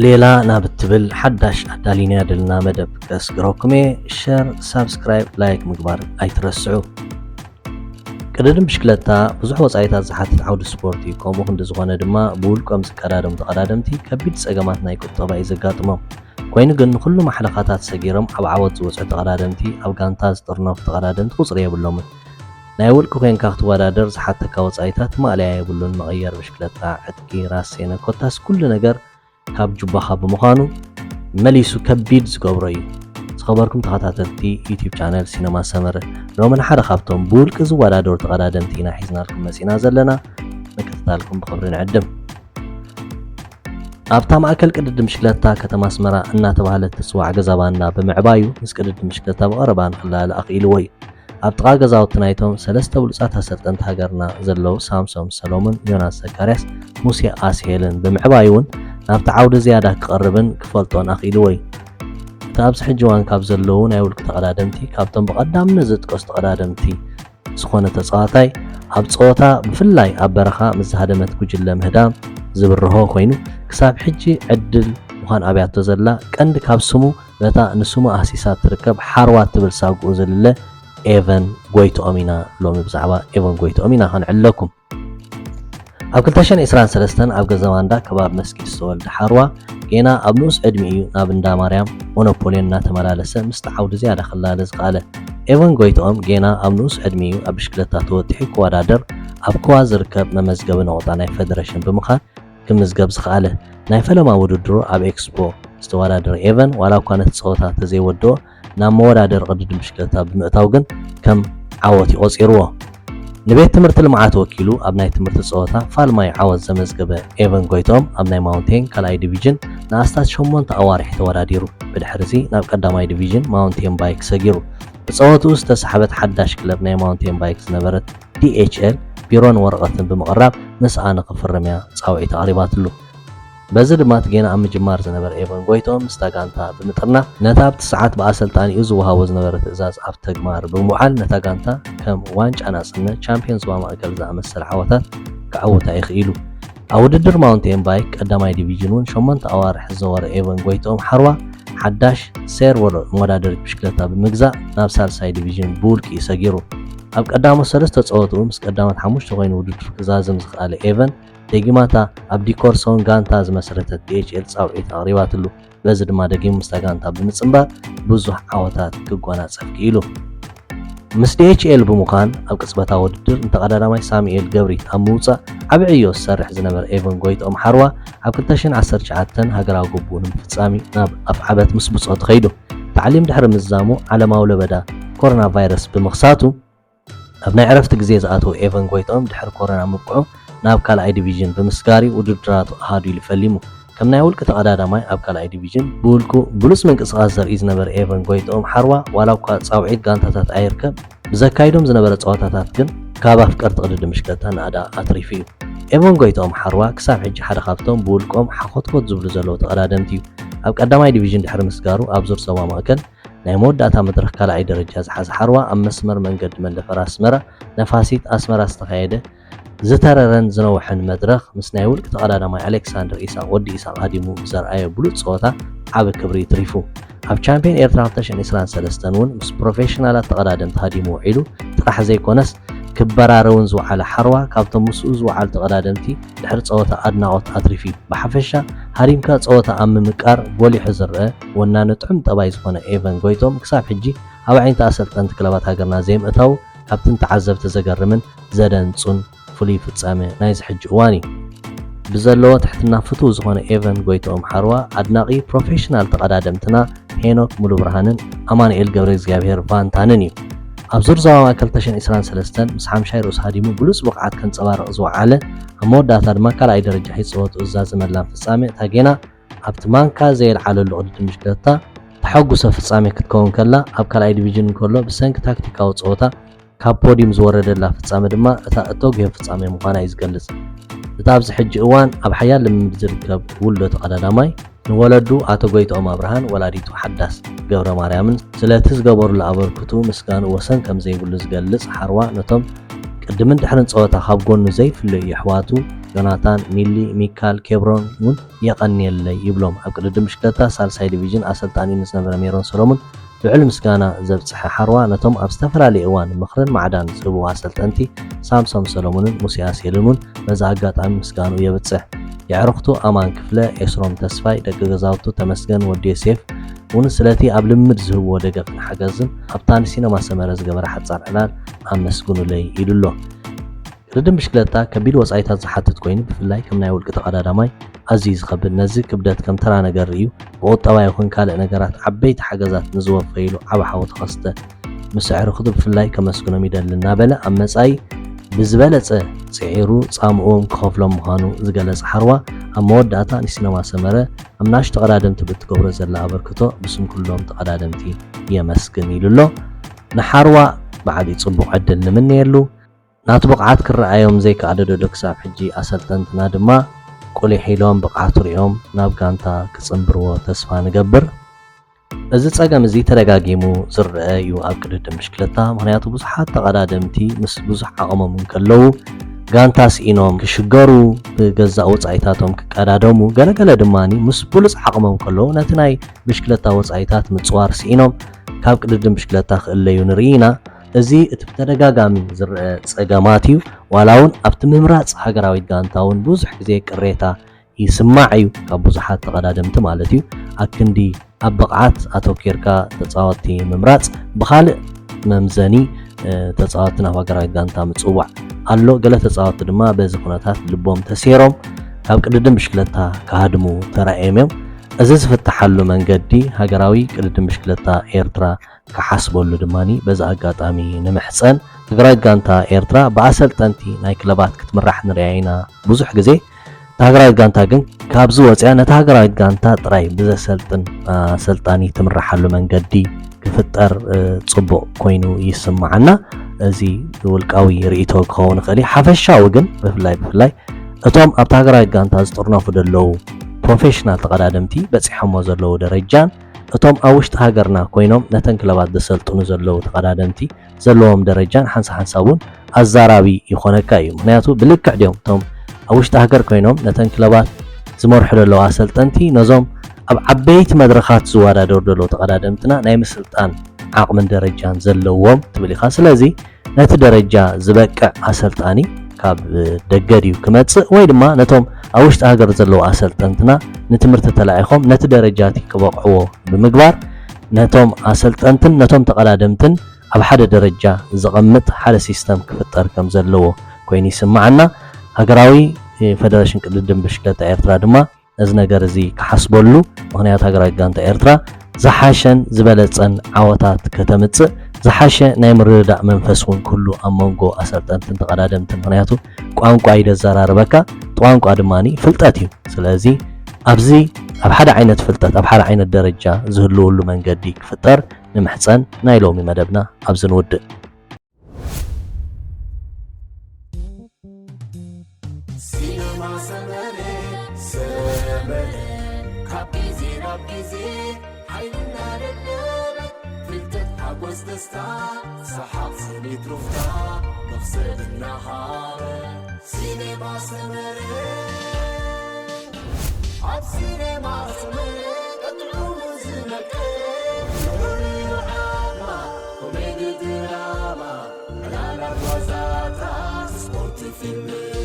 ሌላ ናብ እትብል ሓዳሽ ኣዳሊናያ ደልና መደብ ከስግረኩም እየ። ሸር፣ ሳብስክራይብ፣ ላይክ ምግባር ኣይትረስዑ። ቅድድም ብሽክለታ ብዙሕ ወጻኢታት ዝሓትት ዓውዲ ስፖርት እዩ። ከምኡ ክንዲ ዝኾነ ድማ ብውልቆም ዝቀዳደሙ ተቐዳደምቲ ከቢድ ጸገማት ናይ ቁጠባ እዩ ዘጋጥሞም። ኮይኑ ግን ንኹሉ ማሕለኻታት ሰጊሮም ኣብ ዓወት ዝበጽሑ ተቐዳደምቲ፣ ኣብ ጋንታ ዝጥርነፉ ተቐዳደምቲ ቁጽሪ የብሎምን። ናይ ውልቂ ኮይንካ ክትወዳደር ዝሓተካ ወጻኢታት ማእለያ የብሉን። መቐየር ብሽክለታ፣ ዕጥቂ፣ ራስ ሴነ፣ ኮታስ ኩሉ ነገር ካብ ጁባኻ ብምዃኑ መሊሱ ከቢድ ዝገብሮ እዩ። ዝኸበርኩም ተኸታተልቲ ዩቲዩብ ቻነል ሲነማ ሰመረ፣ ሎሚ ንሓደ ካብቶም ብውልቂ ዝወዳደሩ ተቐዳደምቲ ኢና ሒዝናልኩም መጺና ዘለና። ምክትታልኩም ብኽብሪ ንዕድም። ኣብታ ማእከል ቅድድም ብሽክለታ ከተማ ኣስመራ እናተባህለት ትጽዋዕ ገዛ ባንዳ ብምዕባዩ ምስ ቅድድም ብሽክለታ ብቐረባ ንኽላለእ ኣኽኢልዎ እዩ። ኣብ ጥቓ ገዛውቲ ናይቶም ሰለስተ ብሉጻት ኣሰልጠንቲ ሃገርና ዘለዉ ሳምሶም ሰሎሞን፣ ዮናስ ዘካርያስ፣ ሙሴ ኣስሄልን ብምዕባይ እውን ናብቲ ዓውዲ ዝያዳ ክቐርብን ክፈልጦን ኣኽኢልዎ እዩ። እቲ ኣብዚ ሕጂ እዋን ካብ ዘለዉ ናይ ውልቂ ተቐዳደምቲ፣ ካብቶም ብቐዳምነት ዝጥቀሱ ተቐዳደምቲ ዝኾነ ተጻዋታይ፣ ኣብ ጸወታ ብፍላይ ኣብ በረኻ ምስ ዝሃደመት ጉጅለ ምህዳም ዝብርሆ ኮይኑ፣ ክሳብ ሕጂ ዕድል ምዃን ኣብያቶ ዘላ ቀንዲ ካብ ስሙ በታ ንስሙ ኣህሲሳ ትርከብ ሓርዋ ትብል ሳጉኡ ዝልለ ኤቨን ጎይትኦም ኢና። ሎሚ ብዛዕባ ኤቨን ጎይትኦም ኢና ከነዕልለኩም። ኣብ ክልተ ሽሕን ዕስራን ሰለስተን ኣብ ገዛ ባንዳ ከባቢ መስጊድ ዝተወልደ ሓርዋ፣ ጌና ኣብ ንኡስ ዕድሚኡ እዩ ናብ እንዳ ማርያም ሞኖፖልዮን እናተመላለሰ ምስቲ ዓውዲ ዝያዳ ክላለ ዝኸኣለ። ኤቨን ጎይትኦም ጌና ኣብ ንኡስ ዕድሚኡ ኣብ ብሽክለታ ተወጢሑ ክወዳደር ኣብ ከዋ ዝርከብ መመዝገቢ ነቑጣ ናይ ፈደረሽን ብምኻድ ክምዝገብ ዝኸኣለ። ናይ ፈለማ ውድድሩ ኣብ ኤክስፖ ዝተወዳደረ ኤቨን፣ ዋላ እኳ ነቲ ጸወታ ተዘይወድኦ፣ ናብ መወዳደሪ ቅድድም ብሽክለታ ብምእታው ግን ከም ዓወት እዩ ቆጺርዎ። ንቤት ትምህርቲ ልምዓት ወኪሉ ኣብ ናይ ትምህርቲ ጸወታ ፋልማይ ዓወት ዘመዝገበ ኤቨን ጎይትኦም፣ ኣብ ናይ ማውንቴን ካልኣይ ዲቪዥን ንኣስታት ሸሞንተ ኣዋርሕ ተወዳዲሩ። ብድሕርዚ ናብ ቀዳማይ ዲቪዥን ማውንቴን ባይክ ሰጊሩ። ብጸወትኡ ዝተሳሕበት ሓዳሽ ክለብ ናይ ማውንቴን ባይክ ዝነበረት ዲኤችኤል ቢሮን ወረቐትን ብምቕራብ ምስኣ ንኽፍርም እያ ጻውዒት ኣቕሪባትሉ። በዚ ድማ እቲ ጌና ኣብ ምጅማር ዝነበረ ኤቨን ጎይትኦም ምስታ ጋንታ ብምጥርናፍ፣ ነታ ኣብቲ ሰዓት ብኣሰልጣኒኡ ዝወሃቦ ዝነበረ ትእዛዝ ኣብ ተግባር ብምውዓል፣ ነታ ጋንታ ከም ዋንጫ ናጽነት፣ ቻምፕዮን ዞባ ማእከል ዝኣመሰለ ዓወታት ከዕውታ እዩ ክኢሉ። ኣብ ውድድር ማውንቴን ባይክ ቀዳማይ ዲቪዥን እውን ሸሞንተ ኣዋርሕ ዝዘወረ ኤቨን ጎይትኦም ሓርዋ፣ ሓዳሽ ሴርቨሎ መወዳደሪት ብሽክለታ ብምግዛእ ናብ ሳልሳይ ዲቪዥን ብውልቂ እዩ ሰጊሩ። ኣብ ቀዳሞት ሰለስተ ጸወትኡ ምስ ቀዳሞት ሓሙሽተ ኮይኑ ውድድር ክዛዝም ዝኸኣለ ኤቨን፣ ደጊማታ ኣብ ዲኮርሶን ጋንታ ዝመስረተት ዲኤችኤል ጻውዒት ኣቕሪባትሉ። በዚ ድማ ደጊሙ ምስታ ጋንታ ብምጽንባር ብዙሕ ዓወታት ክጎናጸፍ ክኢሉ። ምስ ዲኤችኤል ብምዃን ኣብ ቅጽበታዊ ውድድር ንተቐዳዳማይ ሳሙኤል ገብሪት ኣብ ምውጻእ ዓቢ ዕዮ ዝሰርሕ ዝነበረ ኤቨን ጎይትኦም ሓርዋ፣ ኣብ ክልተ ሽሕን ዓሰርተ ትሽዓተን ሃገራዊ ግቡኡ ንምፍጻም እዩ ናብ ኣፍዓበት ምስ ብጾቱ ከይዱ። ታዕሊም ድሕሪ ምዝዛሙ ዓለማዊ ለበዳ ኮሮና ቫይረስ ብምኽሳቱ፣ ኣብ ናይ ዕረፍቲ ግዜ ዝኣተወ ኤቨን ጎይትኦም ድሕሪ ኮሮና ምብቅዑ ናብ ካልኣይ ዲቪዥን ብምስጋር እዩ ውድድራቱ ኣሃዱ ኢሉ ፈሊሙ። ከም ናይ ውልቂ ተቐዳዳማይ ኣብ ካልኣይ ዲቪዥን ብውልቁ ብሉጽ ምንቅስቓስ ዘርኢ ዝነበረ ኤቨን ጎይትኦም ሓርዋ፣ ዋላ እኳ ጻውዒት ጋንታታት ኣይርከብ፣ ብዘካይዶም ዝነበረ ጸወታታት ግን ካብ ኣፍቀርቲ ቅድድም ብሽክለታ ናእዳ ኣትሪፉ እዩ። ኤቨን ጎይትኦም ሓርዋ ክሳብ ሕጂ ሓደ ካብቶም ብውልቆም ሓኾትኮት ዝብሉ ዘለዉ ተቐዳደምቲ እዩ። ኣብ ቀዳማይ ዲቪዥን ድሕሪ ምስጋሩ ኣብ ዙር ዞባ ማእከል ናይ መወዳእታ መድረኽ ካልኣይ ደረጃ ዝሓዘ ሓርዋ፣ ኣብ መስመር መንገዲ መለፈራ ኣስመራ ነፋሲት ኣስመራ ዝተኻየደ ዝተረረን ዝነውሐን መድረኽ ምስ ናይ ውልቂ ተቐዳዳማይ ኣሌክሳንደር ኢሳቕ ወዲ ኢሳቕ ሃዲሙ ብዘርኣዮ ብሉጽ ጸወታ ዓቢ ክብሪ ይትሪፉ። ኣብ ቻምፕዮን ኤርትራ ክልተ ሽሕን ዕስራን ሰለስተን እውን ምስ ፕሮፌሽናላት ተቐዳደምቲ ሃዲሙ ውዒሉ ጥራሕ ዘይኮነስ፣ ክበራረውን ዝወዓለ ሓርዋ ካብቶም ምስኡ ዝወዓሉ ተቐዳደምቲ ድሕሪ ጸወታ ኣድናቖት ኣትሪፉ እዩ። ብሓፈሻ ሃዲምካ ጸወታ ኣብ ምምቃር ጎሊሑ ዝረአ ወናኒ ጥዑም ጠባይ ዝኾነ ኤቨን ጎይቶም ክሳብ ሕጂ ኣብ ኣዒንቲ ኣሰልጠንቲ ክለባት ሃገርና ዘይምእታዉ ካብቲ ንተዓዘብቲ ዘገርምን ዘደንጹን ፍሉይ ፍጻመ ናይዚ ሕጂ እዋን እዩ። ብዘለዎ ትሕትና ፍቱው ዝኾነ ኤቨን ጎይትኦም ሓርዋ ኣድናቒ ፕሮፌሽናል ተቐዳደምትና ሄኖክ ሙሉብርሃንን ኣማኑኤል ገብረ እግዚኣብሔር ቫንታንን እዩ። ኣብ ዙር ዞባ ማእከል ክልተ ሽሕን ዕስራን ሰለስተን ምስ ሓምሻይ ርእሱ ሃዲሙ ብሉጽ ብቕዓት ከንጸባርቕ ዝወዓለ፣ ኣብ መወዳእታ ድማ ካልኣይ ደረጃ ሒዙ ጸወትኡ ዝዛዘመላን ፍጻመ እታ ጌና ኣብቲ ማንካ ዘየልዓለሉ ቅድድም ብሽክለታ ተሐጉሶ ፍጻሜ ክትከውን ከላ፣ ኣብ ካልኣይ ዲቪዥን እንከሎ ብሰንኪ ታክቲካዊ ጸወታ ካብ ፖዲዩም ዝወረደላ ፍጻመ ድማ እታ እተጉህዮ ፍጻሜ ምዃና እዩ ዝገልጽ። እቲ ኣብዚ ሕጂ እዋን ኣብ ሓያል ልምምድ ዝርከብ ውልዶ ተቐዳዳማይ፣ ንወለዱ ኣቶ ጎይትኦም ኣብርሃን ወላዲቱ ሓዳስ ገብረ ማርያምን ስለቲ ዝገበሩሉ ኣበርክትኡ ምስጋንኡ ወሰን ከም ዘይብሉ ዝገልጽ ሓርዋ፣ ነቶም ቅድምን ድሕርን ጸወታ ካብ ጎኑ ዘይፍለዩ የሕዋቱ ዮናታን፣ ሚሊ፣ ሚካል፣ ኬብሮን እውን የቐንየለይ ይብሎም። ኣብ ቅድድም ብሽክለታ ሳልሳይ ዲቪዥን ኣሰልጣኒ ንዝነበረ ሜሮን ሰሎሙን ልዑል ምስጋና ዘብጽሐ ሓርዋ ነቶም ኣብ ዝተፈላለየ እዋን ምኽርን ማዕዳን ዝህብዎ ኣሰልጠንቲ ሳምሶም ሰሎሙንን ሙሴ ኣስሄልን እውን በዚ ኣጋጣሚ ምስጋንኡ የብጽሕ። የዕሩኽቱ ኣማን ክፍለ፣ ኤስሮም ተስፋይ፣ ደቂ ገዛውቱ ተመስገን ወዲ ዮሴፍ እውን ስለቲ ኣብ ልምድ ዝህብዎ ደገፍን ሓገዝን ኣብታ ንሲነማ ሰመረ ዝገበረ ሓጻር ዕላል ኣመስግኑለይ ኢሉ ኣሎ። ቅድድም ብሽክለታ ከቢድ ወጻኢታት ዝሓትት ኮይኑ ብፍላይ ከም ናይ ውልቂ ተቐዳዳማይ ኣዝዩ ዝኸብድ። ነዚ ክብደት ከም ተራ ነገር ርእዩ ብቁጠባ ይኹን ካልእ ነገራት ዓበይቲ ሓገዛት ንዝወፈይሉ ዓቢ ሓው ተኸስተ ምስ ኣዕሩኽቱ ብፍላይ ከመስግኖም ይደሊ እናበለ ኣብ መጻኢ ብዝበለጸ ጽዒሩ ጻምእዎም ክኸፍሎም ምዃኑ ዝገለጸ ሓርዋ ኣብ መወዳእታ ንሲነማ ሰመረ ኣብ ናሽ ተቐዳደምቲ ብትገብሮ ዘላ ኣበርክቶ ብስም ኩሎም ተቐዳደምቲ የመስግን ኢሉ ኣሎ። ንሓርዋ ብዓቢ ጽቡቕ ዕድል ንምነየሉ። ናቱ ብቕዓት ክረኣዮም ዘይከኣለ ዶዶ ክሳብ ሕጂ ኣሰልጠንትና ድማ ቁሊሕ ኢሎም ብቕዓቱ ሪኦም ናብ ጋንታ ክጽንብርዎ ተስፋ ንገብር። እዚ ጸገም እዚ ተደጋጊሙ ዝረአ እዩ ኣብ ቅድድም ብሽክለታ፣ ምኽንያቱ ብዙሓት ተቐዳደምቲ ምስ ብዙሕ ዓቕሞም እንከለዉ ጋንታ ስኢኖም ክሽገሩ፣ ብገዛእ ወጻኢታቶም ክቀዳደሙ፣ ገለገለ ድማ ምስ ብሉጽ ዓቕሞም ከለዉ ነቲ ናይ ብሽክለታ ወጻኢታት ምጽዋር ስኢኖም ካብ ቅድድም ብሽክለታ ክእለዩ ንርኢ ኢና። እዚ እቲ ብተደጋጋሚ ዝረአ ጸገማት እዩ። ዋላ እውን ኣብቲ ምምራጽ ሃገራዊት ጋንታ እውን ብዙሕ ግዜ ቅሬታ ይስማዕ እዩ፣ ካብ ብዙሓት ተቐዳደምቲ ማለት እዩ። ኣክንዲ ኣብ ብቕዓት ኣተኪርካ ተጻወትቲ ምምራጽ ብኻልእ መምዘኒ፣ እ፣ ተጻወትቲ ናብ ሃገራዊት ጋንታ ምጽዋዕ ኣሎ። ገለ ተጻወትቲ ድማ በዚ ኩነታት ልቦም ተሴሮም ካብ ቅድድም ብሽክለታ ክሃድሙ ተራእዮም እዮም። እዚ ዝፍትሓሉ መንገዲ ሃገራዊ ቅድድም ብሽክለታ ኤርትራ ክሓስበሉ ድማ በዚ ኣጋጣሚ ንምሕጸን። ሃገራዊት ጋንታ ኤርትራ ብኣሰልጠንቲ ናይ ክለባት ክትምራሕ ንሪኣ ኢና ብዙሕ ግዜ። እታ ሃገራዊት ጋንታ ግን ካብዚ ወፂኣ ነታ ሃገራዊት ጋንታ ጥራይ ብዘሰልጥን ኣሰልጣኒ ትምረሓሉ መንገዲ ክፍጠር፣ እ፣ ፅቡቕ ኮይኑ ይስማዓና። እዚ ውልቃዊ ርእይቶ ክኸውን ይኽእል እዩ። ሓፈሻዊ ግን ብፍላይ ብፍላይ እቶም ኣብታ ሃገራዊት ጋንታ ዝጥርነፉ ዘለዉ ፕሮፌሽናል ተቐዳደምቲ በፂሖሞ ዘለዉ ደረጃን እቶም ኣብ ውሽጢ ሃገርና ኮይኖም ነተን ክለባት ዘሰልጥኑ ዘለዉ ተቐዳደምቲ ዘለዎም ደረጃን ሓንሳብ ሓንሳብ እውን ኣዛራቢ ይኾነካ እዩ። ምኽንያቱ ብልክዕ ድዮም እቶም ኣብ ውሽጢ ሃገር ኮይኖም ነተን ክለባት ዝመርሑ ዘለዉ ኣሰልጠንቲ ነዞም ኣብ ዓበይቲ መድረኻት ዝወዳደሩ ዘለዉ ተቐዳደምትና ናይ ምስልጣን ዓቕምን ደረጃን ዘለዎም ትብል ኢኻ። ስለዚ ነቲ ደረጃ ዝበቅዕ ኣሰልጣኒ ካብ ደገ ድዩ ክመጽእ ወይ ድማ ነቶም ኣብ ውሽጢ ሃገር ዘለዉ ኣሰልጠንትና ንትምህርቲ ተላኢኾም ነቲ ደረጃ እቲ ክበቕዕዎ ብምግባር ነቶም ኣሰልጠንትን ነቶም ተቐዳደምትን ኣብ ሓደ ደረጃ ዘቐምጥ ሓደ ሲስተም ክፍጠር ከም ዘለዎ ኮይኑ ይስምዓና። ሃገራዊ ፌደሬሽን ቅድድም ብሽክለታ ኤርትራ ድማ ነዚ ነገር እዚ ክሓስበሉ፣ ምኽንያቱ ሃገራዊት ጋንታ ኤርትራ ዝሓሸን ዝበለጸን ዓወታት ከተምጽእ ዝሓሸ ናይ ምርድዳእ መንፈስ እውን ክህሉ ኣብ መንጎ ኣሰልጠንትን ተቐዳደምትን፣ ምኽንያቱ ቋንቋ እዩ ዘዘራርበካ፣ ቋንቋ ድማ ፍልጠት እዩ። ስለዚ ኣብዚ ኣብ ሓደ ዓይነት ፍልጠት ኣብ ሓደ ዓይነት ደረጃ ዝህልወሉ መንገዲ ክፍጠር ንምሕጸን ናይ ሎሚ መደብና ኣብዚ ንውድእ። ሲነማ ሰመረ ሰመረ ካብ ግዜ ናብ ግዜ ሓይልና ደለበ ፍልጠት ሓጎስ ደስታ ሰሓቕ ስኒት ሩፍታ መኽሰብ እናሃበ ሲነማ ሰመረ ኣብ ሲነማ ሰመረ ቀጥዑ ዝመቀ ፍቕሪ ዓማ ኮሜዲ ድራማ ዕላላት ዋዛታት ስፖርት ፊልም